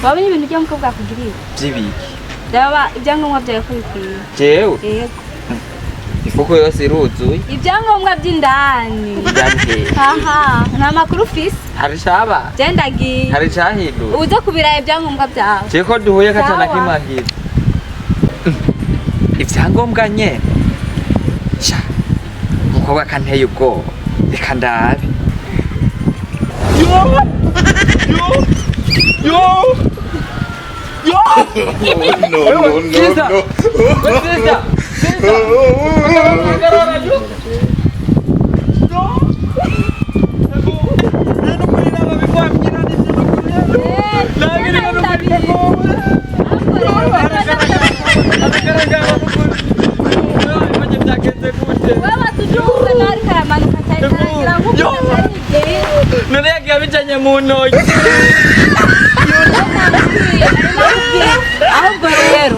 Wabonye ibintu byo mukobwa akugiriye? By'ibiki? Raba ibyangombwa byawe ko bikwiye. Jewe? Yego. Ifuko yose iruzuye. Ibyangombwa by'indani. Indani? Haha, nta makuru ufise. Hari icaba? Je ndagiye. Hari icahindura? Uze kubiraba ibyangombwa byawe. Je ko duhuye kacana Sawa. kimahira ibyangombwa nyene. Sha, umukobwa kanteye ubwoba, reka ndabe. Yo yo yo yo! No, no, no, Sister! no. Sister! Sister! Hagarara, yo! Yo! Ego! Rero kuri naba bigwamye n'ibyo kuri. Nabiri no kuri. Agaragara n'ukuri. Byagenze gute? Wewe tujuwe nari karamanuka cyane karagira Yo! nk'uko atarigiye. None yagiye abijanye mu ntoki. Ahubwo rero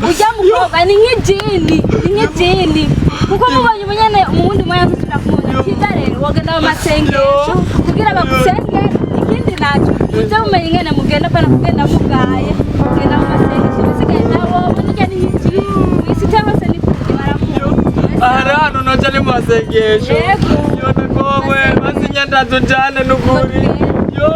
ujya mukobwa ni nk'ijini, ni nk'ijini, kuko mubonye umunyene mu wundi mwanya tusubira kumubona. Cyiza rero wogenda mu masengesho kugira bagusenge. Ikindi nacyo, uze mumenye ingene mugenda, pana kugenda mugaye. Genda mu masengesho, ibisigaye nabo munijya ni nk'ijini mw'isi cyangwa se ni kuki baramuzi. Aha rero hantu noja ni mu masengesho. Yego. Yo, ndagowe, basi nyandazo njane n'ukuri. Yo.